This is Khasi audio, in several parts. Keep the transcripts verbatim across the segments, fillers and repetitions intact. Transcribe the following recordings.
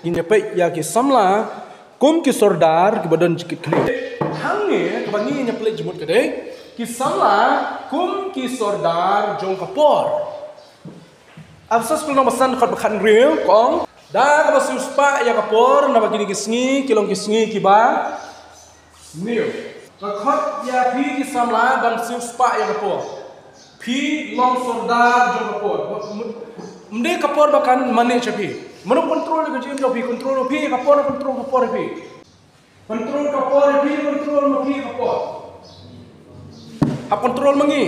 Ngin ïa peit ïa ki samla kum ki sordar kiba don jingkitkhlieh. Hangne kaba ngin ïa peit jingmut ka dei ki samla kum ki sordar jong ka por. Ephesos lynnong ba san, dkhot ba khathynriew ka ong, da kaba siewspah ïa ka por, naba kine ki sngi ki long ki sngi kiba Niu. Ka khot ïa phi ki samla ban siewspah ïa ka por. Phi long sordar jong ka por. Ym dei ka por ba kan manage ïa phi. Mano control ka jingim jong phi, control phi, ka por control ka por phi. Control ka por phi, control ma phi ka por. Hap control ma ngi.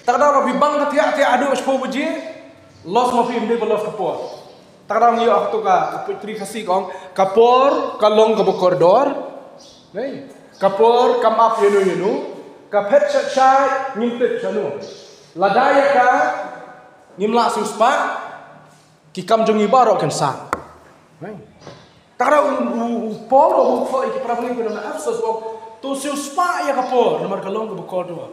Tang da ba phi bang ka thiah thiah haduh shiphew baje, loss ma phi, ym dei ba loss ka por. Tang da ngi ïoh ha kato ka, ka poetry Khasi ka ong, ka por ka long kaba kordor. Nei. Ka por kam ap ïano ïano. Ka phet sha shai ngim tip shano. Lada ïa ka ngim lah siewspah, ki kam jong ngi baroh kin sah. Nei. Tang da u, u, u Paul u khot ïa ki para bangeit na Ephesos u ong, to siewspah ïa ka por namar ka long kaba kordor.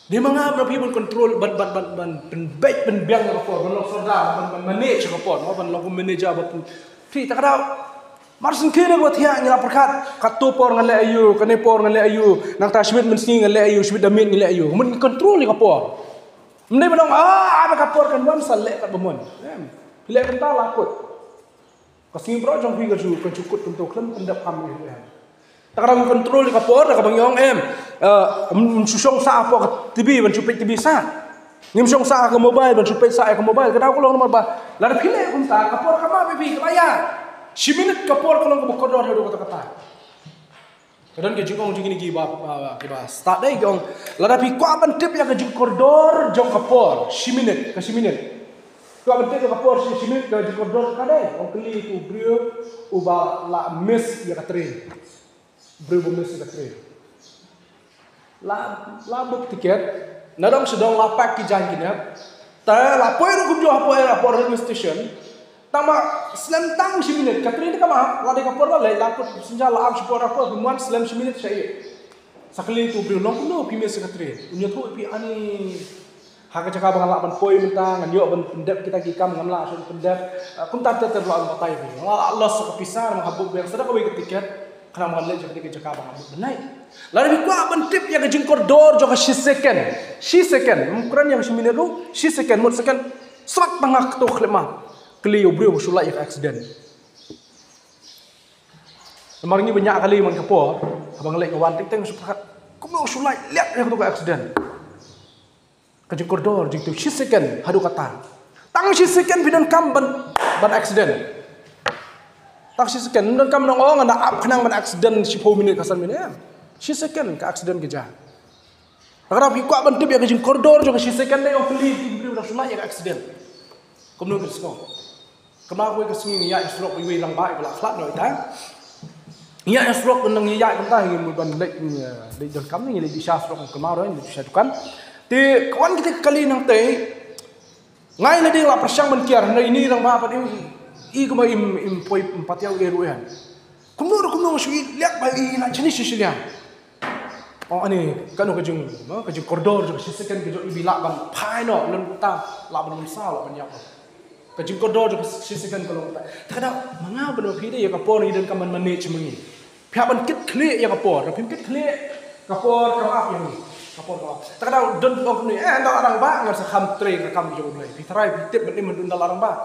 Dei ma nga ma phi ban control, ban, ban, ban, ban pynbeit pynbiang ïa ka por, ban long sordar, ban, ban manage ïa ka por, mo, ban long kum manager ba phi. Phi, tang da mar shen kine ba thiah ngi la pyrkhat, kato por ngan leh aïu, kane por ngan leh aïu, nangta shibit mynsngi ngan leh aïu, shibit da miet ngan leh aïu. Mut control ïa ka por. Ym dei ban ong, ah, ah, ka por kan wan sa leh kat ba mon. Em. Phi leh kumta la kut. Ka sngi baroh jong phi ka ju, ka ju kut kumto, khlem pyndep kam ïa phi. Tang da ngi control ïa ka por, da kaba ngi ong em, eh, ym, ym shu shong sah hapoh ka T V, ban shu peit T V sah. Ngim shong sah ha ka mobile, ban shu peit sah ïa ka mobile, ka daw ka long namar ba lada phi leh kumta, ka por kam ap ïa phi, ka la ïaid. Shi minit ka por ka long kaba kordor haduh katta katta. Ka don ka jingong jong kine kiba, ba, ba, kiba stad dei, ki ong, lada phi kwah ban tip ïa ka jingkordor jong ka por, shi minit, ka shi minit. Kwah ban tip ïa ka por shi, shi minit, ka jingkordor ka dei, ong, kylli ïa u briew uba la miss ïa ka train. Briew ba miss ïa ka train. La, la book ticket, na dong sha dong la pack ki jaiñ ki nep. Te la poi ruh kumjuh hapoh, hapoh railway station. Tang ba slem tang shi minit, ka train te kam ap, la dei ka por ba leit, la kut passenger, la ap shipor, la kut, wan slem shi minit sha ïing. Sa kylli ïa u briew, long kumno phi miss ïa ka train? Un ïathuh ïa phi, ani, ha ka jaka ba nga lah ban poi mynta, ngan ïoh ban pyndep kita ki kam, ngam lah shuh ban pyndep. Ah, kumta ter ter, lah ban batai ïa phi. Nga lah loss ka pisa, nga hap book biang sa da kawei ka ticket. Khnang ba ngan leit sha kane ka jaka ba nga mut ban leit. Lada phi kwah ban tip ïa ka jingkordor jong ka shi second. Shi second. Ym kren ïa ka shi minit ruh, shi second, mut second. Smat tang ha kato khyllipmat. Kylli ïa u briew ba shu lait ïa ka accident. Namar ngi ba ñiah kali man ka por, haba nga leit nga wan, teng teng shu pyrkhat, kumno shu lait liat ïa kato ka accident. Ka jingkordor jingtip shi second haduh katta. Tang shi second phi donkam ban, ban accident. Tang shi second, ym donkam nang ong ngan da ap khnang ban accident shiphew minit ka san minit. Shi second ka accident ka jia. Lada phi kwah ban tip ïa ka jingkordor jong ka shi second, dei ong kylli ïa ki briew ba shu lait ïa ka accident. Kumno kin sngew. Kumba kawei ka sngi ngi ïaid surok, iwei i rangbah iba la khlad noh ita. Ngi ïaid surok, nang ngi ïaid kumta, ngi mut ban leit, ngi, eh, leit donkam, ngi leit dih sha surok, kumba ruh ngi leit sha dukan. Te ka wan kita ki kali nangtei. Nga i la dei nga la pyrshang ban kiar, hynrei ine i rangbah pat i, i kumba im, im poi, im pat ïa u ei ruh ïa. Kumno ruh kumno shu i liak ba i la jani shi shiliang. Oh, ani, kano ka jing, no, ka jingkordor jong ka shi second ka jong i ba i lah ban phai noh, lem kumta, lah ban mynsaw, lah ban ïap. Ka jingkordor jong ka shi second ka long kumta. Te ka dei, ma nga bad ma phi dei, ïa ka por ngi donkam ban manage ma ngi. Phi hap ban kit khlieh ïa ka por, phim kit khlieh, ka por kam ap ïa ngi. Ka por kam ap. Te ka dei, don ong kumne, eh, ynda la rangbah, ngan sa kham trei ka kam jong U Blei. Phi tharai, phi tip ban im ynda la rangbah.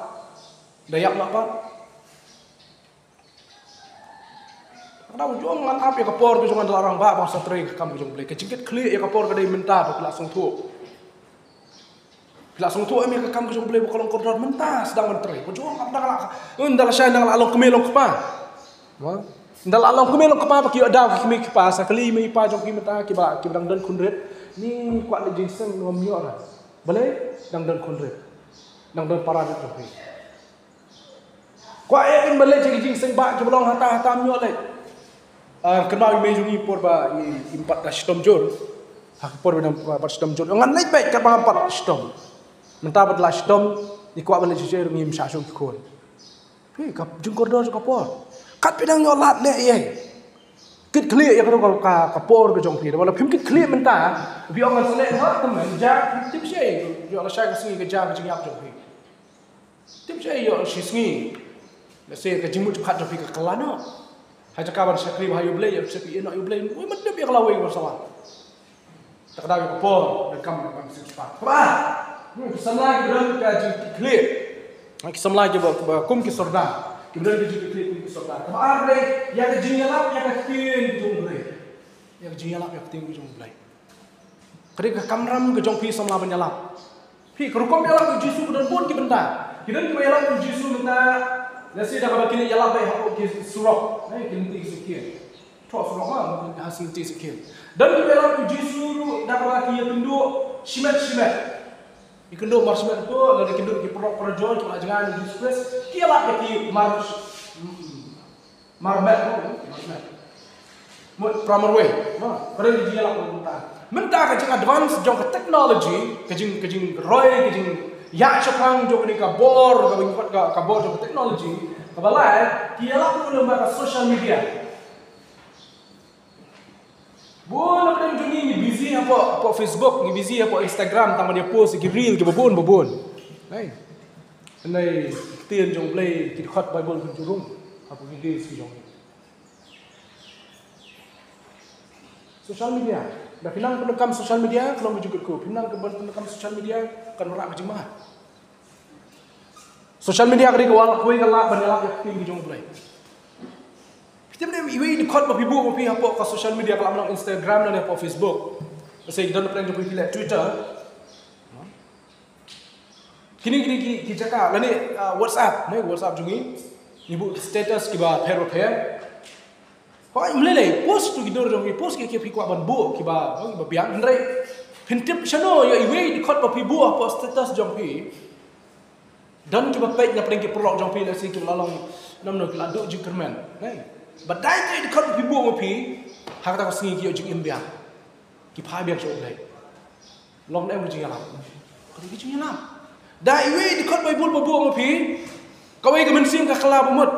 Da ïap noh pat. Ka dei, u ong ngan ap ïa ka por ka jong nga ynda la rangbah ba ngan sa trei ka kam ka jong U Blei. Ka jingkit khlieh ïa ka por ka dei mynta ba phi la sngewthuh. Phi la sngewthuh em ïa ka kam ka jong U Blei ba ka long kordor mynta sdang ban trei. Ka jong nga ynda la, ynda la shai ynda la long kmie long kpa. Mo? Ynda la long kmie long kpa ba ki ïoh daw ki kmie ki kpa sa kylli i mei i pa jong ki mynta kiba, kiba dang don khun rit. Ni kwah leit jingseng ngam ïoh ra. Balei dang don khun rit. Dang don para rit jong phi. Kwah ïa kin ba leit sha ki jingseng bah kiba long hata hata ym ïoh leit. Ah, kynmaw i mei jong ngi por ba i, im pat da shitom jur. Ha ki por ba nang pat shitom jur. Ngan leit beit katba ngam pat shitom. Mynta pat la shitom, i kwah ba leit sha sha ngim shah shuh ki khun. Phi ka jingkordor jong ka por. Kat phi dang ïoh lad leh ïa. Kit khlieh ïa ka, ka, ka por ka jong phi. Wala phim kit khlieh mynta, phi ong ngan sa leh noh, tymmen ja, tip shi, ïoh lashai ka sngi ka ja ka jingïap jong phi. Tip shi ïoh shi sngi. Lehse ka jingmut jingpyrkhat jong phi ka kylla noh. Ha jaka ban shakri bha ïa U Blei, ïa shakri ïa U Blei, u ym dep ïa ka lawei ban sawa. Te ka dei ka por, da kam da kam shisha. Kaba, hmm, ki samla kiba don ka jingkitkhlieh. Ha, ki samla kiba, kiba kum ki sordar. Kiba don ka jingkitkhlieh kum ki sordar. Kaba ar, ïa ka jingïalap ïa ka ktien jong U Blei. Ïa ka jingïalap ïa ka ktien jong U Blei. Ka dei ka kamram ka jong phi samla ban ïalap. Phi, ka rukom ïalap U Jisu ka don bun ki bynta. Ki don kiba ïalap U Jisu mynta, lehse da kaba kin ïalap beit hapoh ki surok. Eh, ki lynti ki suki. Thoh surok ma, ha ki lynti suki. Don kiba ïalap U Jisu ruh da kaba ki ïakynduh shimet shimet. Ïakynduh mar shimet to, lada ïakynduh ki paralok parajor kiba la jngai na U Jisu Khrist, ki ïalap ïa ki mar, mm, mar met, oh, mar met. Mut primary way. Ka dei ka jingïalap mynta. Mynta ka jing advance jong ka technology, ka jing, ka jingroi, ka jingïaid shaphrang jong kane ka bor, ka bor, ka, ka bor jong ka technology, kaba lai, ki ïalap ruh lyngba ka social media. Bun na pdeng jong ngi ngi busy hapoh, hapoh Facebook, ngi busy hapoh Instagram, tang ban ïa post ki reel kiba bun, ba bun. Hei. Hynrei ki ktien jong U Blei, ki dkhot Bible ki ju rung hapoh ki desk ki jong ngi. Social media. Da phi nang pyndonkam social media, ka long ka jingkyrkhu. Phi nang pyndonkam social media, kan wanrah ka jingma. Social media ka dei kawei ka lad ban ïalap ïa ka ktien ka jong U Blei. Phi tip ne em, iwei i dkhot ba phi buh ma phi hapoh ka social media, ka lah ban long Instagram ne hapoh Facebook. Lehse ki don na pdeng jong phi ki leh Twitter. Kine, kine ki, ki jaka, lane, ah, WhatsApp, ne, WhatsApp jong ngi. Ngi buh status kiba pher ba pher. Hooid, ym lei lei, post to ki dur jong phi, post ki, ki phi kwah ban buh, kiba, kiba biang, hynrei phin tip shano ïa iwei i dkhot ba phi buh hapoh status jong phi. Don kiba peit na pdeng ki paralok jong phi, lehse kiba la long, namar ki la duh jingkyrmen. Hei. Ba dei te i dkhot ba phi buh ma phi, ha kata ka sngi ki ïoh jingim biang. Ki phai biang sha U Blei. Long ne em ka jingïalap? Ka dei ka jingïalap. Da iwei i dkhot Bible ba buh ma phi, kawei ka mynsiem ka kylla ba mut.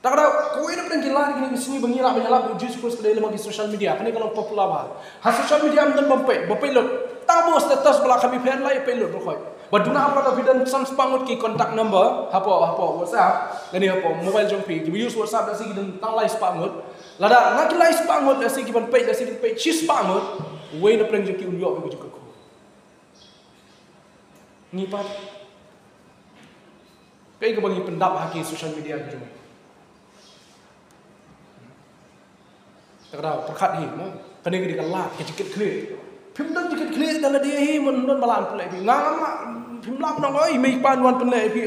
Te ka dei kawei na pdeng ki lad kine ki sngi ba ngi lah ban ïalap bad U Jisu Khrist ka dei lyngba ki social media. Kane ka long popular bha. Ha social media ym don bym peit, ba peit lut. Tang buh status ba la kham ïapher la ïapeit lut ruh hooid. Ba duna ba la phi don san spah ngut ki contact number hapoh, hapoh WhatsApp, lane hapoh mobile jong phi, kiba use WhatsApp lehse ki don tang lai spah ngut. Lada na ki lai spah ngut lehse ki ban peit, lehse ki peit shi spah ngut, uwei na pdeng jong ki un ïoh ïa ka jingkyrkhu. Ngi pat, kaei kaba ngi pyndap ha ki social media ki jong ngi? Te ka dei pyrkhat hi, mo. Kane ka dei ka lad ka jingkitkhlieh. Phim don jingkitkhlieh da lade hi, mo, ym don ba lah ban pynleh ïa phi. Nga, nga, nga, phim lah ban ong, oi, i mei i pa wan pynleh ïa phi.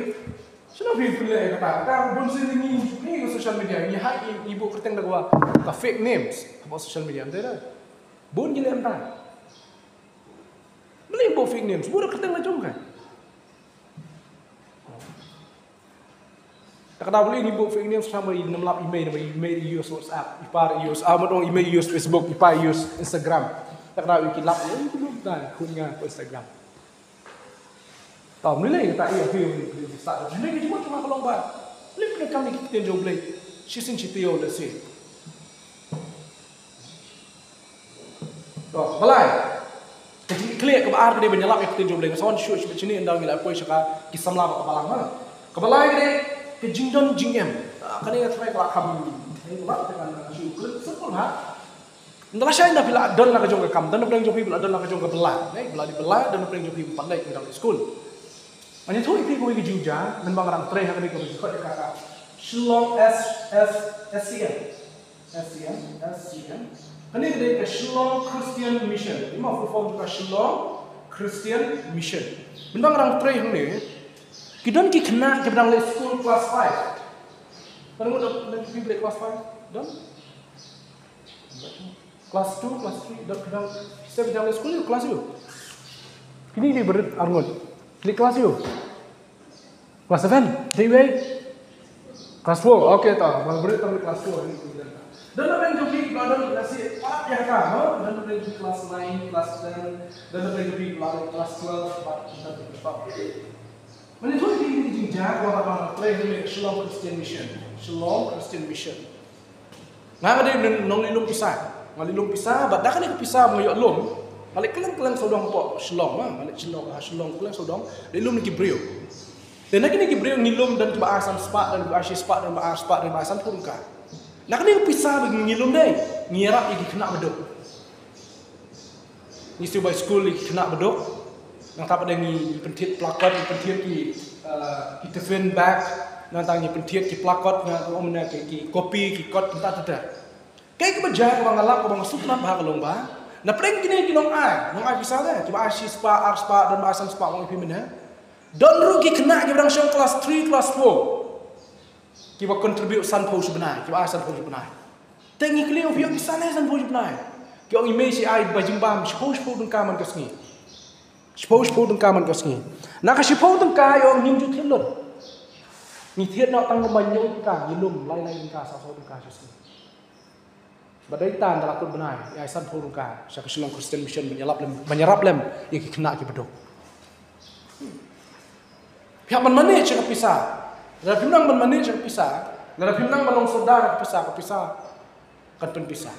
Shano phi pynleh ïa kata? Ka bun sien ngi, ngi ka social media, ngi hap, ngi, ngi buh kyrteng da kaba, ka fake names hapoh social media, ym dei da. Bun ngi leh ym dei. Balei buh fake names? Buh da kyrteng la jong ka. Te ka dei balei ngi buh fake names, namar i nym lap i mei, namar i mei i use WhatsApp, i pa i use, ah, ma dong, i mei i use Facebook, i pa i use Instagram. Te ka dei ki lap, eh, ki buh da, khun nga hapoh Instagram. Te ym lei lei kata, ïa phi, ym lei lei, ym lei lei, ym lei lei, jingmut jong nga ka long ba, lei lei, kam ïa ki ktien jong U Blei. Shisien shi taïew lehse. To, balei? Ka jingkitkhlieh kaba ar ka dei ban ïalap ïa ka ktien jong U Blei. Nga sa wan shuh shibit shane ynda ngi la poi sha ka ki samla bad ka balang, ha. Kaba lai ka dei ka jingdon jingem. Ah, kane nga tharai ka la kham, kane ka la kham shu simple, ha. Ynda lashai ynda phi la don la ka jong ka kam, don na pdeng jong phi ba la don la ka jong ka bylla. Ne, ba la dei bylla, don na pdeng jong phi ba pat leit, ym dang leit skul. Ngan ïathuh ïa phi kawei ka jingjia, ngan ba nga dang trei ha kane ka jingkhot ïa ka, ka Shillong S, S, S C M. S C M, S C M. Kane ka dei ka Shillong Christian Mission. Ïa ma full form ka Shillong Christian Mission. Mynba nga dang trei hangne, ki don ki khynnah kiba dang leit skul class five. Pynmut don ki khynnah class five? Don? Class two, class three, don ki dang, step dang leit skul ïa, class ïa. Kine ki barit arngut. Leit class ïa. Class seven, dei wei? Class four, okay, ta, ba bret ta class four ni. Don na pdeng jong phi ba don class eight, pat ïa ka, ha? Don na pdeng jong phi class nine, class ten, don na pdeng jong phi ba class twelve, pat ïa ka. Mane tu ki ni jing ja, ba ba ba trei ni Shillong Christian Mission, Shillong Christian Mission. Nga nga dei nong leit lum pisa. Nga leit lum pisa, bad da kane ka pisa ba nga ïoh lum, nga leit kylleng kylleng sawdong hapoh Shillong, ha, nga leit Shillong, ha Shillong kylleng sawdong, leit lum ki briew. Te na kine ki briew ngi lum don kiba ai san spah, don kiba ai shi spah, don kiba ai ar spah, don kiba ai sanphew tyngka. Na kine ki pisa ba ngi lum dei, ngi ïarap ïa ki khynnah baduk. Ngi siew bai skul ïa ki khynnah baduk. Nangta pat de ngi pynthied placard, ngi pynthied ki, eh, ki tiffin bag. Nangta ngi pynthied ki placard, ngi ong mynne ki, ki copy, ki kot, nangta tata. Kaei kaba jia kaba nga lap kaba nga sngewtynnat bha ka long ba, na pdeng kine ki nongai, nongai pisa de, kiba ai shi spah, ar spah, don ba ai san spah, ong ïa phi mynne. Don ruh ki khynnah kiba dang shong klas three, klas four, kiba contribute sanphew shi bnai, kiba ai sanphew shi bnai. Te ngi kylli ïa phi, ïoh pisa ne sanphew shi bnai? Ki ong i mei shi ai ba jingbam shiphew, shiphew tyngka man ka sngi. Shiphew, shiphew tyngka man ka sngi. Na ka shiphew tyngka ïoh ngim ju thied lut. Ngi thied noh tang kumba hynñiew tyngka, ngi lum lai lai tyngka, saw saw tyngka sha sngi. Ba dei tang da la kut bnai, ïa ai sanphew tyngka sha ka Shillong Christian Mission ban ïarap lem, ban ïarap lem ïa ki khynnah ki baduk. Phi hap ban manage ïa ka pisa. Lada phim nang ban manage ïa ka pisa, lada phim nang ban long sordar ïa ka pisa, ka pisa kan pynpisa.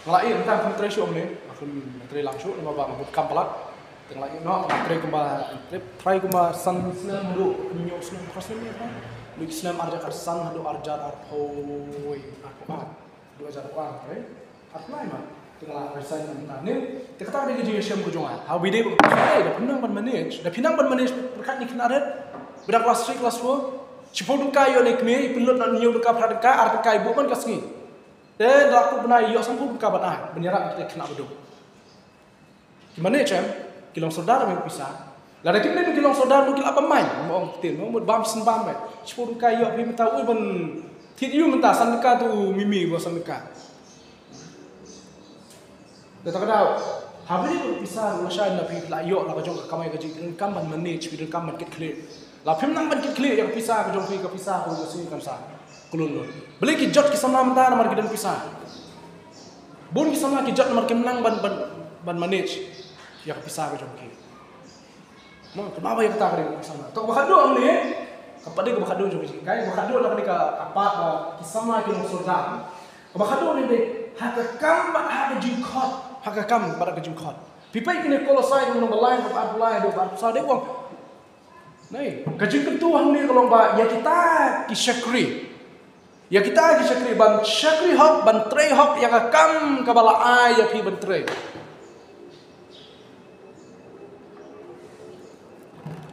Nga la ïoh mynta, ngam trei shuh ne, ngam trei lang shuh namar ba nga bud kam palat. Te nga la ïoh noh, nga trei kumba, trei, trei kumba san snem haduh hynñiew snem, ka snem ïa ka. Haduh ki snem arhajar khatsan haduh arhajar arphew, arphew ar. Haduh arhajar arphew ar, trei. Arphew lai ma. Te nga la resign mynta ne. Te kata ka dei ka jingïashem ka jong nga. Haba ïadei bad ka pisa, da phi nang ban manage, da phi nang ban manage, pyrkhat ïa ki khynnah rit ba dang klas three, klas four. Shiphew tyngka ïoh na i kmie, i pynlut noh hynñiew tyngka, phra tyngka, ar tyngka i buh man ka sngi. Te da la kut bnai ïoh sanphew tyngka ban ai ban ïarap ïa kita ki khynnah baduk. Ki manage em, ki long sordar em ïa ka pisa. Lada kim dei ki long sordar, mo ki lah bam main, mo ong ktien, mo mut bam shen bam eh. Shiphew tyngka ïoh phi mynta, ui ban thied ïa u mynta san tyngka, tu u mimi ba san tyngka. Da ta ka daw, haba ïoh pisa ruh lashai lada phi la ïoh la ka jong ka kamai kajih, phi donkam ban manage, phi donkam ban kit khlieh. Lada phim nang ban kit khlieh ïa ka pisa ka jong phi, ka pisa ka sngi kan sa klun lut. Balei ki jot ki samla mynta namar ki don pisa. Bun ki samla ki jot namar kim nang ban, ban, ban manage ïa ka pisa ka jong ki. Mo, kumba ïa kata ka dei ka samla. To kaba khatduh hangne, ka pat dei kaba khatduh jong ka jinghikai, kaba khatduh na ka dei ka, ka part ba ki samla ki long sordar. Kaba khatduh hangne dei ha ka kam bad ha ka jingkhot, ha ka kam bad ha ka jingkhot. Phi peit kine Kolosai, kine ba lai, kaba ar, ba lai, kaba ar, sa dei u ong. Nei, ka jingkyntu hangne ka long ba ïa kita ki shakri. Ïa kita ki shakri ban shakri hok, ban trei hok ïa ka kam kaba la ai ïa phi ban trei.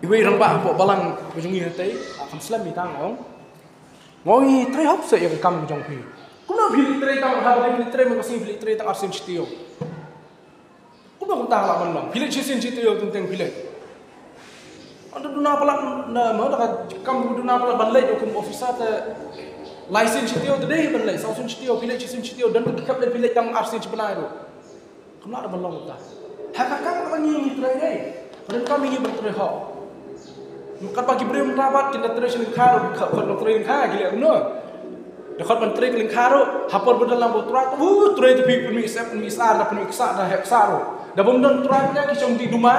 Iwei i rangbah hapoh balang ka jong ngi hatei, ah, kam slem i tang ong. Nga ong i trei hok seh ïa ka kam ka jong phi. Kumno phi leit trei tang, haba phi leit trei man ka sngi phi leit trei tang arsien shi taïew. Kumno kumta lah ban long? Phi leit shisien shi taïew teng teng phi leit. Ynda duna palat na, mo, da ka kam duna palat ban leit kum officer te lai sien shi taïew te dei ban leit, saw sien shi taïew phi leit, shisien shi taïew, don ki khep leit phi leit tang arsien shi bnai ruh. Kam lah da ban long kumta. Ha ka kam kaba ngi ngi trei dei. Ka donkam ïa ngi ban trei hok. Katba ki briew mynta pat kin da trei sha lyngkha ruh, ka khot ban trei lyngkha ki leh kumno. Da khot ban trei ka lyngkha ruh, ha por ba don lang ba u trai, u trai te phi pynmih sep, pynmih sar, da pynmih ksah, da heh ksah ruh. Da bym don trai phi ki shong dih duma,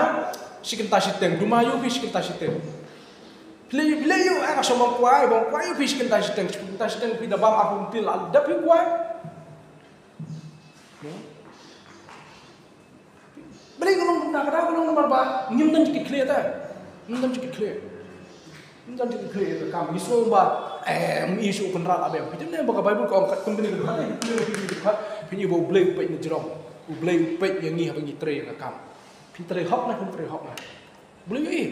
shi kynta shi teng, duma ïa u phi shi kynta shi teng. Phi leh, phi leh ïa u, eh, ka shong bam kwai, bam kwai ïa u phi shi kynta shi teng, shi kynta shi teng phi da bam arphew phi la, da phi kwai. Balei ka long kumta, ka daw ka long namar ba ngim don jingkitkhlieh te. Ngim don jingkitkhlieh. Ngim don jingkitkhlieh ïa ka kam. Ngi sngew ba, eh, ngim ïohi shuh u Kynrad, ah, bad phi tip ne ba ka Baibl ka ong katkum kane ka dkhot, eh, phi ïohi ba U Blei u peit na jrong. U Blei u peit ïa ngi haba ngi trei ïa ka kam. Phi trei hok ne phim trei hok ne, U Blei u ïohi.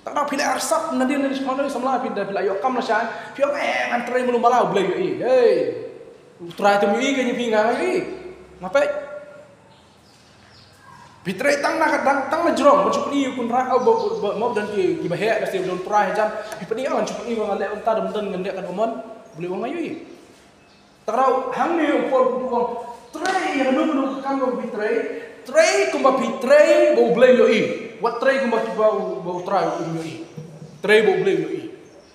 Tang da phi leh arsap nadien nadien, shu khot ïa u samla, phi da phi la ïoh kam lashai, phi ong, eh, ngan trei malu mala, U Blei u ïohi. Hei. U Trai te um ïohi kein ïa phi, nga ïohi. Nga peit. Phi trei tang na ka, tang, tang na jrong, ban shu pyni ïa u Kynrad, oh, ba, ba, ba, mo ba don ki, kiba heh, lehse ba don trai hajan. Phi pyni, oh, ngan shu pyni ba nga leh kumta, da ym don ngan leh katba mon. U Blei u ong nga ïohi. Te ka daw hangne u Paul u ong, trei ïa kano kano ka kam kaba phi trei, trei kumba phi trei ba U Blei u ïohi. Wat trei kumba, ba u, ba U Trai um ïohi. Trei ba U Blei u ïohi.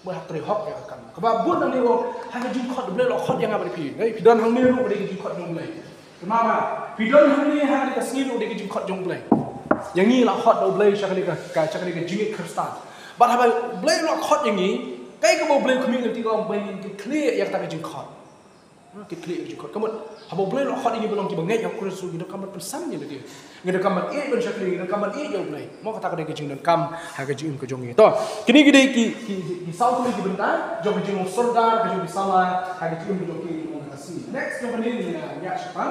Ba hap trei hok ïa ka kam. Kaba bud hangne u ong, ha ka jingkhot U Blei u la khot ïa nga bad phi. Hei, phi don hangne ruh ka dei ka jingkhot jong U Blei. Kumba, phi don hangne ha ka dei ka sngi ruh ka dei ka jingkhot jong U Blei. Ïa ngi la khot da U Blei sha kane ka, ka, sha kane ka jingngeit Khristan. Bad haba U Blei u la khot ïa ngi, kaei kaba U Blei u khmih lynti ka long ba ngin kit khlieh ïa kata ka jingkhot. Ki khlieh ki jingkhot. Ka mut, haba U Blei u la khot ïa ngi ban long kiba ngeit ïa U Khrist, ngi donkam ban pynsam ïa lade. Ngi donkam ban ïeit ban shakri, ngi donkam ban ïeit ïa U Blei. Mo, kata ka dei ka jingdonkam ha ka jingim ka jong ngi. To, kine ki dei ki, ki, ki, ki saw tylli ki bynta jong ka jinglong sordar ka jong ki samla ha ka jingim ka jong ki, ki jong ka si. Next, jong kane ngi, ngi ïa shakri.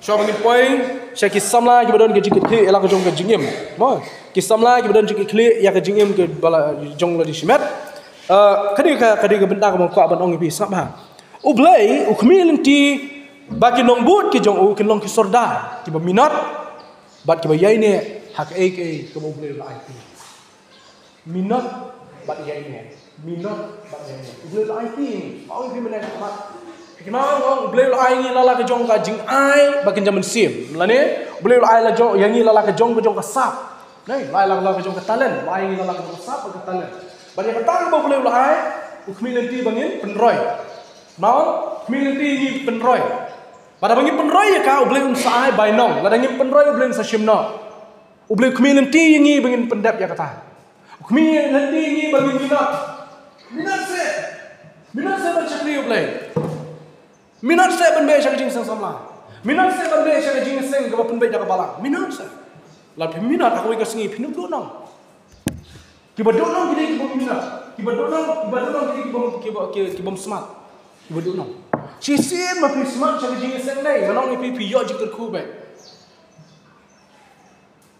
Shuwa ba ngin poi sha ki samla kiba don ka jingkitkhlieh ïa la ka jong ka jingim. Mo, ki samla kiba don jingkitkhlieh ïa ka jingim ka ba la jong lade shimet. Eh, ka dei ka, ka dei ka bynta kaba nga kwah ban ong ïa phi, sngap bha. U Blei u khmih lynti ba ki nongbud ki jong u kin long ki sordar kiba minot bad kiba ïaineh ha kaei kaei kaba U Blei u la ai ïa ki. Minot bad ïaineh. Minot bad ïaineh. U Blei u la ai ïa ki. Ong ïa phi mynne shakhmat. Phi kynmaw, ong, U Blei u la ai ïa ngi la la ka jong ka jingai ba kin jam mynsiem. Lane U Blei u la ai la jong ïa ngi la la ka jong ka jong ka sap. Nai, la la la ka jong ka talent, la ïa ngi la la ka jong ka sap bad ka talent. Bad ïa kata kaba U Blei u la ai, u khmih lynti ba ngin pynroi. Mo, khmih lynti ïa ngi pynroi. Bad haba ngi pynroi ïa ka, U Blei un sa ai bainong. Lada ngim pynroi, U Blei un sa shim noh. U Blei u khmih lynti ïa ngi ba ngin pyndep ïa kata. U khmih lynti ïa ngi ba ngin minot. Minot seh. Minot seh ban shakri U Blei. Minot seh ban beh sha ka jingseng samla. Minot seh ban beh sha ka jingseng kaba pynbeit da ka balang. Minot seh. Lada phi minot ha kawei ka sngi phin duh nong. Kiba duh nong ki dei ki bym minot. Kiba duh nong, kiba duh nong ki dei ki bym, kiba, ki, ki bym smat. Kiba duh nong. Shisien ma phi smat sha ka jingseng dei, nga ong ïa phi, phi ïoh jingkyrkhu beit.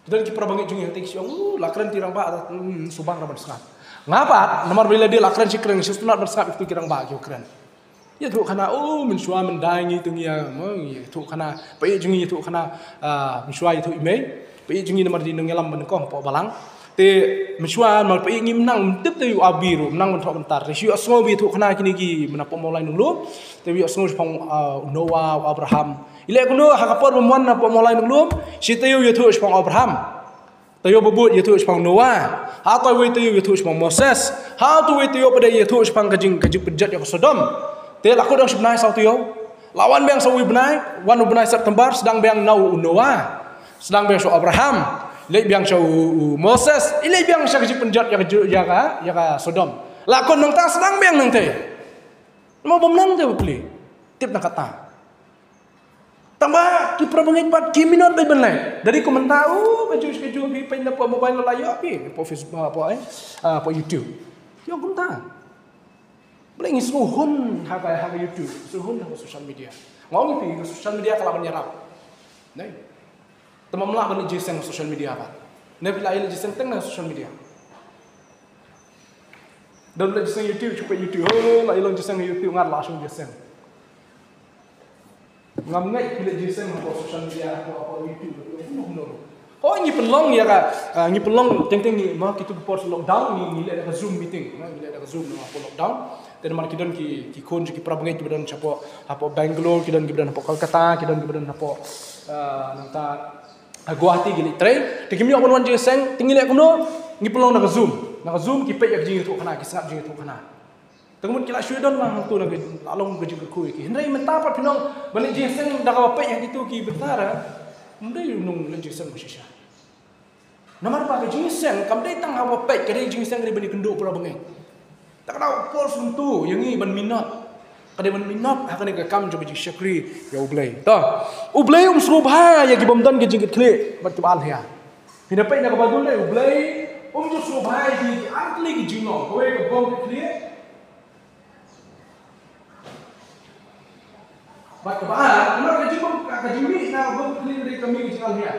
Don ki para bangeit jong ngi hangtei ki shu ong, "Uh, la kren ti rangbah, hmm, shu bang ra ban sngap." Nga pat, namar ba ïa lade la kren shi kren, shu sngap ban sngap ïa kitu ki rangbah ki kren. Ïathuh khana, "Oh, mynshuwa myndai ngi tu ngi ïa, mo, ngi ïathuh khana, pa ïeit jong ngi ïathuh khana, ah, mynshuwa ïathuh i mei, pa ïeit jong ngi namar dei nongïalam ba nyngkong hapoh balang. Te mynshuwa namar pa ïeit ngim nang tip te u abi ruh, nang ban thoh ban tar. Te shu ïohsngew ba ïathuh khana kine ki mynta hapoh Mawlai Nonglum, te ïohsngew shaphang, ah, u Noah, u Abraham." Ïaleh kumno ha ka por ba wan na hapoh Mawlai Nonglum, shi taïew ïathuh shaphang Abraham. Taïew ba bud ïathuh shaphang Noah. Ha kawei taïew ïathuh shaphang Moses. Ha kawei taïew pat ïathuh shaphang ka jing, ka jingpynjot ïa ka Sodom. Te la kut dang shi bnai saw taïew. La wan biang sa uwei u bnai, wan u bnai September, sdang biang na u Noah. Sdang biang sha u Abraham. Leit biang sha u, u Moses. Leit biang sha ka jingpynjot ïa ka, ïa ka, ïa ka Sodom. La kut nangta sdang biang nangta. Mo bym nang te u pli. Tip na kata. Tangba ki para bangeit pat ki minot beit ban leh. Dei kumta, oh, kajuh kajuh phi peit na hapoh mobile la ïoh phi. Hapoh Facebook, hapoh, eh, ah, hapoh YouTube. Ïoh kumta. Balei ngi sngewhun ha ka, ha ka YouTube, sngewhun ha ka social media. Nga ong ïa phi, ka social media ka lah ban ïarap. Nai. Te ym lah ban leit jingïaseng ha social media pat. Ne phi lah ïaleit jingïaseng teng na social media. Don leit jingïaseng YouTube, shu peit YouTube. Oh, lah ïaleit jingïaseng ha YouTube, ngat lah shong jingïaseng. Ngam ngeit phi leit jingïaseng hapoh social media, hapoh, hapoh YouTube, hapoh kumno kumno. Oh, ngi pynlong ïa ka, ah, ngi pynlong teng teng ngi, ma, kito ki por lockdown ngi, ngi leh da ka Zoom meeting, ma, ngi leh da ka Zoom na hapoh lockdown. Te namar ki don ki, ki khun ki para bangeit kiba don shapoh, hapoh Bangalore, ki don kiba don hapoh Kolkata, ki don kiba don hapoh, ah, nangta, ah, Guwahati ki leit trei. Te kim ïoh ban wan jingïaseng, te ngi leh kumno, ngi pynlong na ka Zoom. Na ka Zoom ki peit ïa ka jingïathuhkhana, ki sngap jingïathuhkhana. Te ka mut ki la shu don lang hangto na ka, la long ka jingkyrkhu ïa ki. Hynrei mynta pat phin ong ban leit jingïaseng da kaba peit ïa kito ki bynta, ym dei u nongleit jingïaseng ba shisha. Namar ba ka jingïaseng kam dei tang haba peit, ka dei jingïaseng ka dei ban ïakynduh para bangeit. Te ka dei u Paul u sngewthuh ïa ngi ban minot. Ka dei ban minot ha kane ka kam jong ka jingshakri ïa U Blei. To, U Blei um sngewbha ïa ki bym don ka jingkitkhlieh bad kiba alhia. Phin ïa peit na ka Baibl, U Blei um ju sngewbha ïa ki, ki ar tylli ki jinglong, kawei ka bym kit khlieh. Bad kaba ar, namar ka jingbym, ka, ka jingmih na ka bym kit khlieh ka dei ka mih ka jingalhia.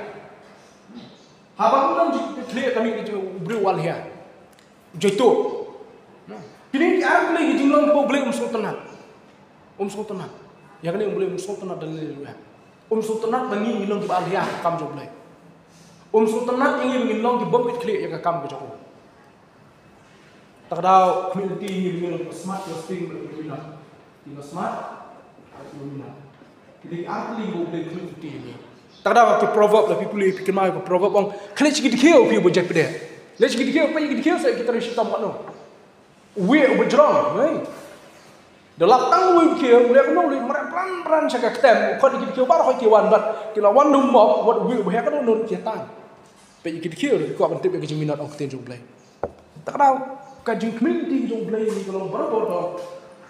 Haba ym don jingkitkhlieh ka mih ka jing, u briew u alhia. U jaituh. Kine ki ar tylli ki jinglong kiba U Blei um sngewtynnat. Um sngewtynnat. Ïa kane U Blei um sngewtynnat da lei lei ruh. Um sngewtynnat ba ngi ngi long kiba alhia ha ka kam jong U Blei. Um sngewtynnat ïa ngi ba ngin long ki bym kit khlieh ïa ka kam ka jong U. Te ka dei khmih lynti ïa ngi ba ngin long kiba smat, kiba sting, kiba minot. Kiba smat, kiba minot. Ki dei ki ar tylli kiba U Blei u khmih lynti ïa ngi. Te ka dei ki proverb, lada phi pule phi kynmaw ïa ka proverb ong, khie leit sha ki dkhiew phi uba jait pdeng. Leit sha ki dkhiew, peit ïa ki dkhiew sa ki trei shitom katno. Uwei uba jrong, hei. Da lap tang uwei u dkhiew, u leh kumno, u leh mareh pran pran sha ka ktem, u khot ïa ki dkhiew baroh ki wan bad ki la wan da u mop, wat uwei uba heh katno ki tang. Peit ïa ki dkhiew, ki kwah ban tip ïa ka jingminot ong ka ktien jong U Blei. Te ka dei ka jingkhmih lynti jong U Blei ïa ngi ka long barabor, to.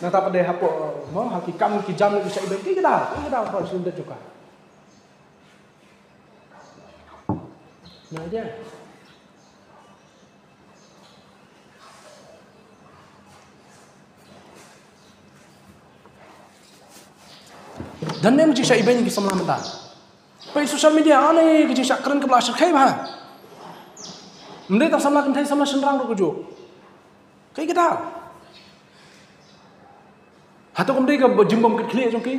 Nangta pat dei hapoh, mo, ha ki kam ki jam ki shah ibeiñ, ki ka daw, ki ka daw, ka shu dei jong ka. Nah, dia. Don ne em ki shah ibeiñ ki samla mynta. Peit social media, ane ki shah kren ka ba la shyrkhei bha. Ym dei tang samla kynthei, samla shynrang ruh ka juh. Kaei ka daw? Hato kam dei ka jingbym kit khlieh jong ki?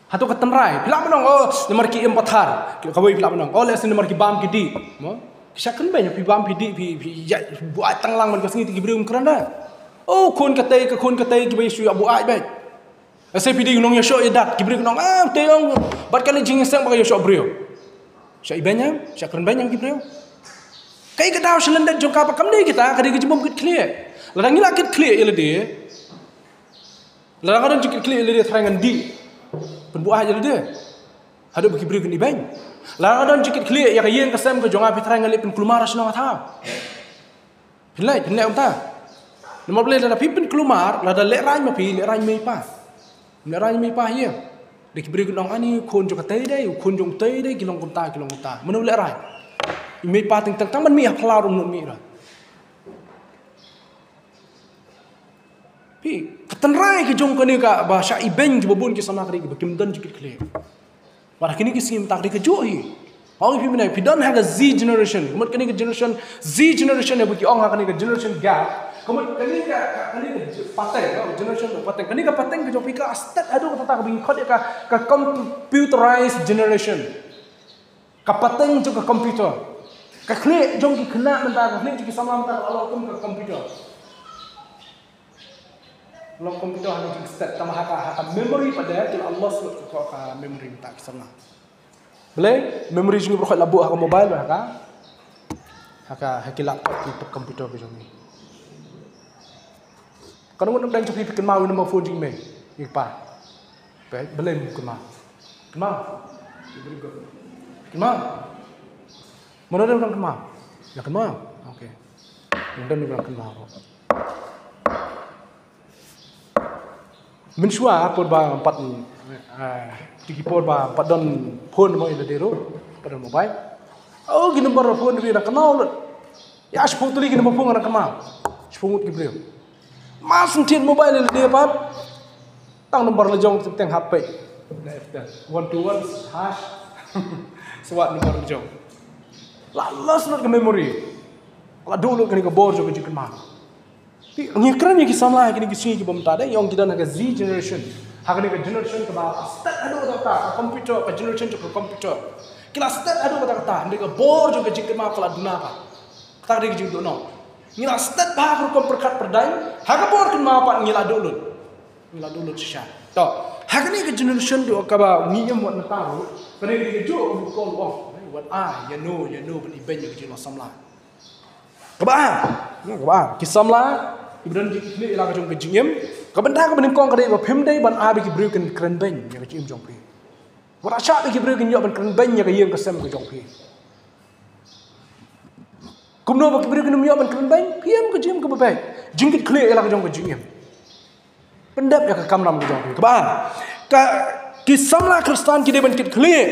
Hato ka tynrai? Phi lah ban ong, oh, namar ki im pathar. Kawei phi lah ban ong, oh, lehse namar ki bam ki dih. Mo? Ki shah kren beiñ, phi bam phi dih, phi, phi ïa buaid tang lang man ka sngi te ki briew ym kren da. Oh, khun katei, ka khun katei, kiba ïa shu ïa buaid beit. Lehse phi dei ki nongïasoh ïadat, ki briew ki ong, ah, te ong, bad kane jingïaseng ba ka ïasoh briew. Shah ibeiñ em, shah kren beiñ em ki briew. Kaei ka daw shalyndet jong ka ba kam dei kita, ka dei ka jingbym kit khlieh. Lada ngi la kit khlieh ïa lade, lada nga don jingkit khlieh ïa lade, tharai ngan dih pynbuaid ïa lade haduh ba ki briew kin ibeiñ. Lada nga don jingkit khlieh ïa ka ïing ka sem ka jong nga, phi tharai ngan leit pynkulmar ha shnong ha thaw. Phin leit, phin leit kumta. Namar balei? Lada phi pynkulmar, lada lehraiñ ma phi, lehraiñ mei pa. Lehraiñ mei pa ïa. Da ki briew kin ong, ani u khun jong katei dei, u khun jong utei dei, ki long kumta, ki long kumta. Mano lehraiñ? I mei pa teng teng, tang ban mih ha phyllaw ruh ym mih ruh. Phi, ka tynrai ka jong kane kaba shah ibeiñ kiba bun ki samla ka dei kiba kim don jingkit khlieh. Bad ha kine ki sngi mynta ka dei kajuh hi. Ong ïa phi mynne, phi don ha ka Z generation. Ka mut kane ka generation, Z generation, ïa ba ki ong ha kane ka generation gap. Ka mut kane ka, ka, kane ka pateng, ka generation ka pateng. Kane ka pateng ka jong phi ka stet haduh katta katta kaba ngi khot ïa ka, ka computerized generation. Ka pateng jong ka computer. Ka khlieh jong ki khynnah mynta, ka khlieh jong ki samla mynta ka long kum ka computer. Long computer ha ka jingstet, tangba ha ka, ha ka memory pat de, ki la lost lut ka, ka memory mynta ki samla. Balei? Memory jong ngi baroh khoit la buh ha ka mobile, ha ka, ha ka, ha ki laptop, ki computer ki jong ngi. Katno ngut na pdeng jong phi phi kynmaw ïa u number phone jong i mei, i pa? Balei ym kynmaw? Kynmaw? Kynmaw? Mano dang kynmaw? Ïa kynmaw. Okay. Ym don uba kynmaw. Mynshuwa por ba pat, eh, te ki por ba pat don phone mo ïa lade ruh, pat don mobile. Oh, ki number phone ri dang kynmaw lut. Ïa shiphew tylli ki number phone nga dang kynmaw. Shiphew ngut ki briew. Mar shu thied mobile ïa lade pat. Tang number la jong teng hap peit. One two one hash. Sa wad number la jong. La lost lut ka memory. La duh lut kane ka bor jong ka jingkynmaw. Te ngi kren ïa ki samla ha kine ki sngi kiba mynta de, ïa ong ki don ha ka Z generation. Ha kane ka generation kaba stet haduh katta katta, ka computer, ka generation jong ka computer. Ki la stet haduh katta katta, hynrei ka bor jong ka jingkynmaw ka la duna pat. Kata ka dei ka jingduhnong. Ngi la stet bha ha ka rukom pyrkhat pyrdaiñ, ha ka bor kynmaw pat ngi la duh lut. Ngi la duh lut shisha. To, ha kane ka generation ruh kaba ngi ïam wat mynta ruh, kane ka dei kajuh ka bun kol ong. Wat ai ïano ïano ban ibeiñ ïa ka jinglong samla. Kaba ar, kaba ar. Ki samla kiba don jingkit khlieh ïa la ka jong ka jingim. Ka bynta kaba nyngkong ka dei ba phim dei ban ai ba ki briew kin kren beiñ ïa ka jingim jong phi. Wat shah ba ki briew kin ïoh ban kren beiñ ïa ka ïing ka sem ka jong phi. Kumno ba ki briew kin ym ïoh ban kren beiñ? Phi ïam ka jingim kaba beit. Jingkit khlieh ïa la ka jong ka jingim. Pyndep ïa ka kamram ka jong phi. Kaba ar, ka, ki samla Khristan ki dei ban kit khlieh,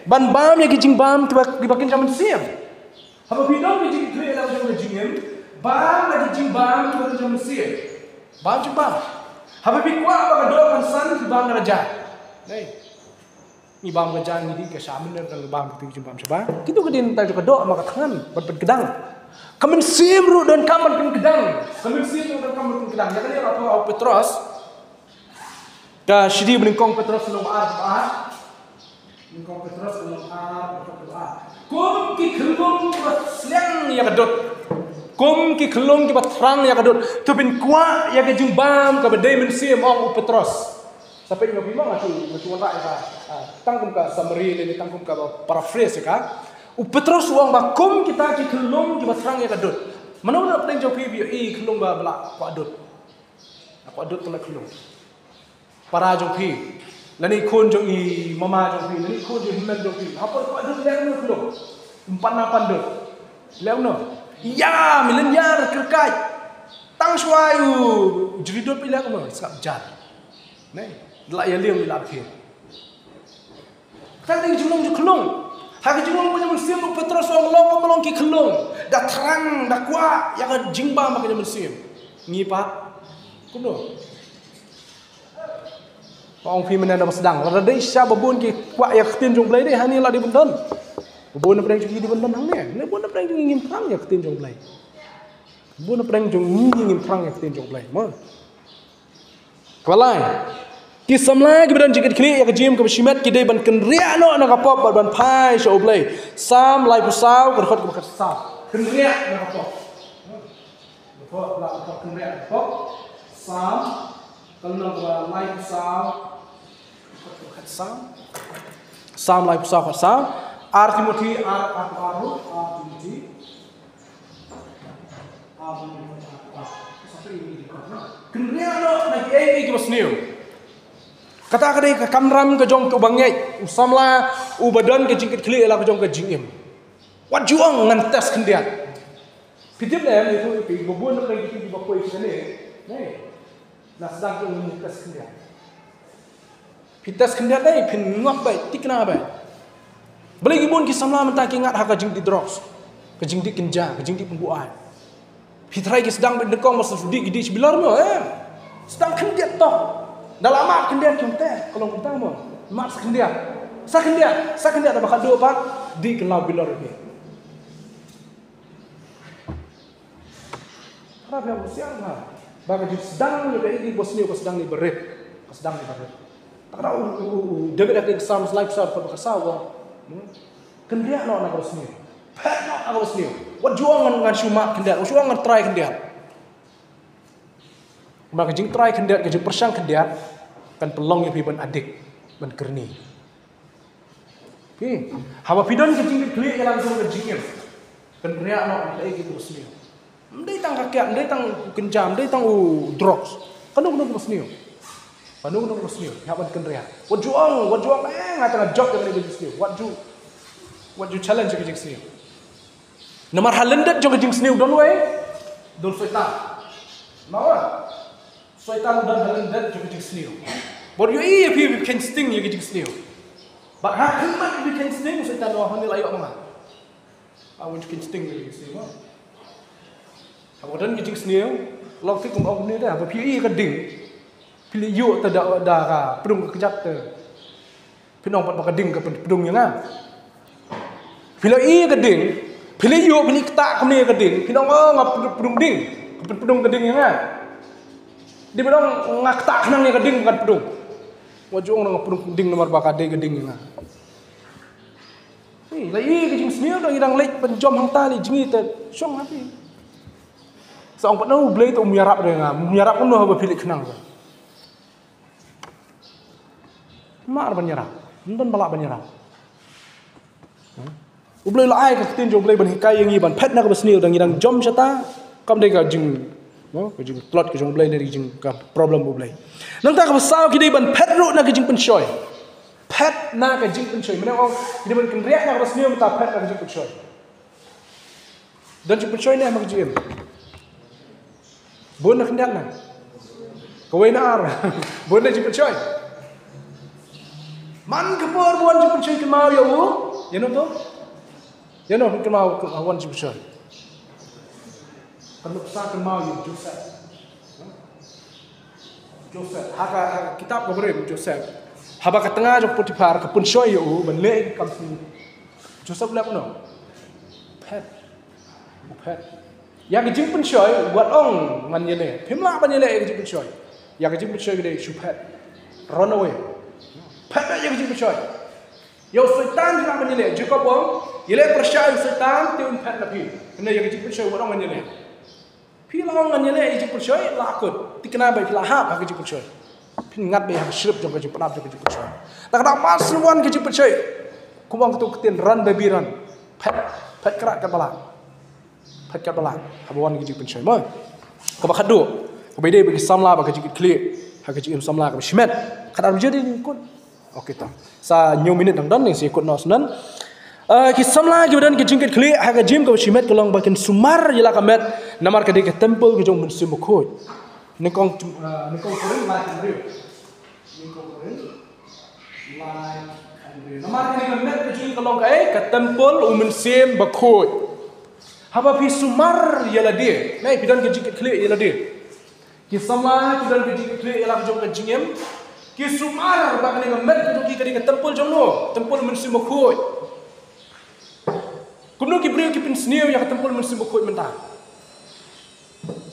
ban bam ïa ki jingbam kiba, kiba kynja mynsiem. Haba phi don ka jingkit khlieh ïa la ka jong ka jingim, bam ïa ki jingbam kiba kynja mynsiem. Bam jingbam. Haba phi kwah ba ka doh kan san, phi bam da ka jaiñ. Hei. Ngi bam ka jaiñ, ngi dih ka sha mynne, ngi bam kito ki jingbam shabar. Kito ki dei na ka doh, ma ka thngan ban pynkdang. Ka mynsiem ruh donkam ban pynkdang. Ka mynsiem ruh donkam ban pynkdang. Ïa kane ruh ha u Petros. Ka shithi ba nyngkong Petros lynnong ba ar, ba ar. Nyngkong Petros lynnong ba ar, ba ar. Kum ki khyllung kiba sliang ïa ka dud, kum ki khyllung kiba thrang ïa ka dud, to phin kwah ïa ka jingbam kaba dei mynsiem, ong u Petros. Sa peit ma phi mo, nga shu, nga shu wanrah ïa ka, ah, tang kum ka summary lane tang kum ka paraphrase ïa ka. U Petros u ong ba kum kita ki khyllung kiba thrang ïa ka dud. Mano na pdeng jong phi ba ïohi khyllung ba, ba la kwah dud? La kwah dud, la khyllung. Para jong phi, lane i khun jong i mama jong phi, lane i khun jong i hynmen jong phi, ha poi kwah dud, leh kumno khyllung? Ym pan na pan dud. Leh kumno? Ïa, mlien ïa, kyrkait. Tang shuwa u jri dud, phi leh kumno? Sngap jar. Ne, da la ïa lieng, da la khie. Ka dei ka jinglong jong khyllung. Ha ka jinglong ka jong mynsiem, u Petros u ong long kumba long ki khyllung. Da thrang, da kwah ïa ka jingbam ka jong mynsiem. Ngi pat kumno? Ong phi mynne da ba sdang. Lada dei shisha ba bun ki kwah ïa ka ktien jong U Blei, dei hangne la dei ban don. Ba bun na pdeng jong ngi dei ban don hangne. Ne bun na pdeng jong ngi ngim thrang ïa ka ktien jong U Blei. Bun na pdeng jong ngi ngim thrang ïa ka ktien jong U Blei. Mo. Kaba lai. Ki samla kiba don jingkit khlieh ïa ka jingim kaba shimet ki dei ban kynriah noh na ka pop bad ban phai sha U Blei. Salm laiphew saw, ka dkhot kaba khatsaw. Kynriah na ka pop. Ka pop, la ka pop, kynriah na ka pop. Salm, ka lynnong kaba laiphew saw, ka dkhot kaba khatsaw. Salm laiphew saw, khatsaw. Ar Timothi, ar, ar, ar, ar Timothi. Sniew. Kata ka dei ka kamram ka jong uba ngeit, u samla uba don ka jingkitkhlieh ïa la ka jong ka jingim. Wat ju ong ngan test khyndiat. Phi tip ne em, ïa tu phi ba bun na pdeng ki ba poi ki ne. Ne. Na sdang ki ong ngan test khyndiat. Phi test khyndiat dei, phin ngop beit, thikna beit. Balei ki bun ki samla mynta ki ngat ha ka jingdih drugs, ka jingdih kynja, ka jingdih pynbuaid. Phi tharai ki sdang beit nyngkong ba sdang dih ki dih shi bilor mo, eh. Sdang khyndiat to. Da la mad khyndiat kumta, ka long kumta mo. Mad sa khyndiat. Sa khyndiat, sa khyndiat da ba khatduh pat dih kyllaw bilor hi. Hynrei phi ïohsngew ha ba ka jingsdang ïa kaei kaba sniew ka sdang ïa barit. Ka sdang ïa barit. Te ka dei u, u, u, u David ha ka Salm laiphew saw, dkhot ba khatsaw u ong, hmm? Khyndiat noh na kaba sniew. Phet noh na kaba sniew. Wat ju ong ngan, ngan shu mad khyndiat, wat ju ong ngan try khyndiat. Namar ka jingtry khyndiat, ka jingpyrshang khyndiat kan pynlong ïa phi ban addict, ban kyrni. Phi, haba phi don ka jingkitkhlieh ïa la ka jong ka jingim, khyndiat noh na kaei kaba sniew. Ym dei tang ka kiad, ym dei tang u kynja, ym dei tang u drugs. Kano kano kaba sniew. Kano kano kaba sniew, ïa ban khyndiat. Wat ju ong, wat ju ong, eh, nga tang jop ïa kane ka jingsniew. Wat ju, wat ju challenge ïa ka jingsniew. Namar ha lyndet jong ka jingsniew don uwei, don Soitan. Namar Soitan u don ha lyndet jong ka jingsniew. Bad u ïohi ïa phi ba phi kheiñ sting ïa ka jingsniew. Bad ha khmat ba phi kheiñ sting, Soitan u ong hangne la ïoh ma nga. Ba u kheiñ sting ïa ka jingsniew. Haba don ka jingsniew, long te kum ong kumne te, haba phi ïohi ïa ka ding, phi leit ïuh te da, da ka pdung ka kjat te. Phin ong pat ba ka ding ka pynpdung ïa nga. Phi la ïohi ïa ka ding, phi la ïoh, phi la ktah kumne ïa ka ding, phin ong, oh, nga pdung, pdung ding, ka pynpdung ka ding ïa nga. Dei phin ong nga ktah khnang ïa ka ding ba kan pdung. Wat ju ong nga pdung ding namar ba ka dei ka ding ïa nga. Hei, la ïohi ïa ka jingsniew, dang ïa dang leit ban jom hangta leit jngi te shong ha phi. Sa ong pat na U Blei te um ïarap re nga, um ïarap kumno haba phi leit khnang re. Mar ban ïarap. Ym don ba lah ban ïarap. U Blei la ai ka ktien jong U Blei ban hikai ïa ngi ban phet na kaba sniew, dang ngi dang jom shata. Kam dei ka jing, no, ka jingtlot ka jong U Blei, ne ka jing ka problem U Blei. Nangta kaba saw ki dei ban phet ruh na ka jingpynshoi. Phet na ka jingpynshoi. Mane ong ki dei ban kynriah na kaba sniew, mynta phet na ka jingpynshoi. Don jingpynshoi ne ha ka jingim? Bun na khyndiat na. Kawei na ar. Bun na jingpynshoi. Man ka por bun jingpynshoi kynmaw ïa u. Ïa no to? Ïa no kynmaw, kynmaw bun jingpynshoi. Kan nuksa kynmaw ïa u Joseph. Joseph, ha ka, ha ka kitab ka Barim Joseph. Haba ka tnga jong Potiphar ka pynshoi ïa u ban leh ïa ka kam sniew. Joseph leh kumno? Phet. U phet. Ïa ka jingpynshoi, wat ong ngan ïaleh. Phim lah ban ïaleh ïa ka jingpynshoi. Ïa ka jingpynshoi ka dei shu phet. Run away. Phet ïa ka jingpynshoi. Ïa u Soitan phi lah ban ïaleh. Jakob u ong, ïaleh pyrshah ïa u Soitan, te un phet na phi. Hynrei ïa ka jingpynshoi wat ong ngan ïaleh. Phi la ong ngan ïaleh ïa ka jingpynshoi, la kut. Thikna ba phi la hap ha ka jingpynshoi. Phin ngat beit ha ka shrip jong ka jingpynap jong ka jingpynshoi. Te ka dei mar shu wan ka jingpynshoi. Kumba ong kata ka ktien, run baby run. Phet, phet krah katba lah. Phet katba lah. Haba wan ka jingpynshoi mo. Kaba khatduh. Kaba ïadei bad ki samla bad ka jingkitkhlieh ha ka jingim samla kaba shimet. Khatar baje dei kut. Okay to. Sa hynñiew minit dang don, ngi sa kut noh shen. Ah, ki samla kiba don ka jingkitkhlieh ha ka jingim kaba shimet ka long ba kin sumar ïa la ka met namar ka dei ka templ ka jong u Mynsiem Bakhuid. Nyngkong, ah, nyngkong Korinth lai hynriew. Nyngkong Korinth lai hynriew. Namar ka dei ka met ka jong ngi ka long kaei, ka templ u Mynsiem Bakhuid. Haba phi sumar ïa lade, ne phi don ka jingkitkhlieh ïa lade. Ki samla ki don ka jingkitkhlieh ïa la ka jong ka jingim. Ki sumar ba kane ka met ka jong ki ka dei ka templ jong no, templ u Mynsiem Bakhuid. Kumno ki briew ki pynsniew ïa ka templ u Mynsiem Bakhuid mynta?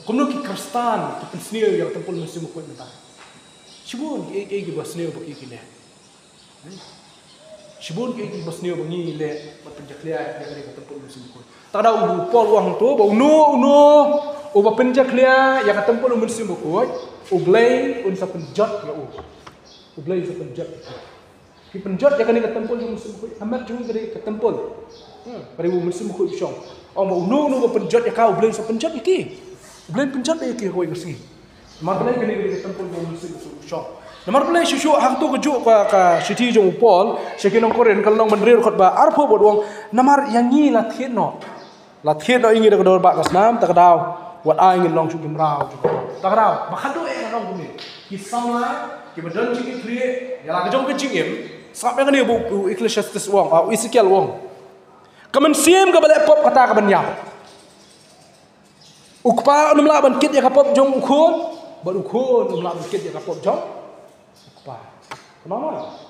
Kumno ki Khristan ki pynsniew ïa ka templ u Mynsiem Bakhuid mynta? Shibun kiei kiei kiba sniew ba ki ki leh. Shibun kiei kiei ba sniew ba ngi leh bad pynjakhlia ïa kane ka templ u Mynsiem Bakhuid. Te ka dei u Paul u ong hangto ba uno uno uba pynjakhlia ïa ka templ u Mynsiem Bakhuid, U Blei un sa pynjot ïa u. U Blei un sa pynjot ïa u. Phi pynjot ïa kane ka templ jong u Mynsiem Bakhuid, ka met jong ngi ka dei ka templ. Hmm, ka dei u Mynsiem Bakhuid u shong. Ong ba uno uno uba pynjot ïa ka, U Blei un sa pynjot ïa ki. U Blei un pynjot ïa ki ha kawei ka sngi. Namar balei kane ka dei ka templ ba u Mynsiem Bakhuid u shong. Namar balei shuh shuh ha kato ka juh ka, ka shithi jong u Paul sha ki nong Korinth ka lynnong ba hynriew dkhot ba arphew bad u ong, namar ïa ngi la thied noh. La thied noh ïa ngi da ka dor bah ka snam, ta ka daw wat ai ngin long shuh ki mraw jong u. Ta ka daw ba khadduh eh ngan ong kumne, ki samla kiba don jingkitkhlieh ïa la ka jong ka jingim. Sngap ïa kane ba u Ecclesiastes u ong, ah, u Esekiel u ong, ka mynsiem kaba leh pop kata ka ban ïap. U kpa un ym lah ban kit ïa ka pop jong u khun, bad u khun un ym lah ban kit ïa ka pop jong u kpa. Kumno?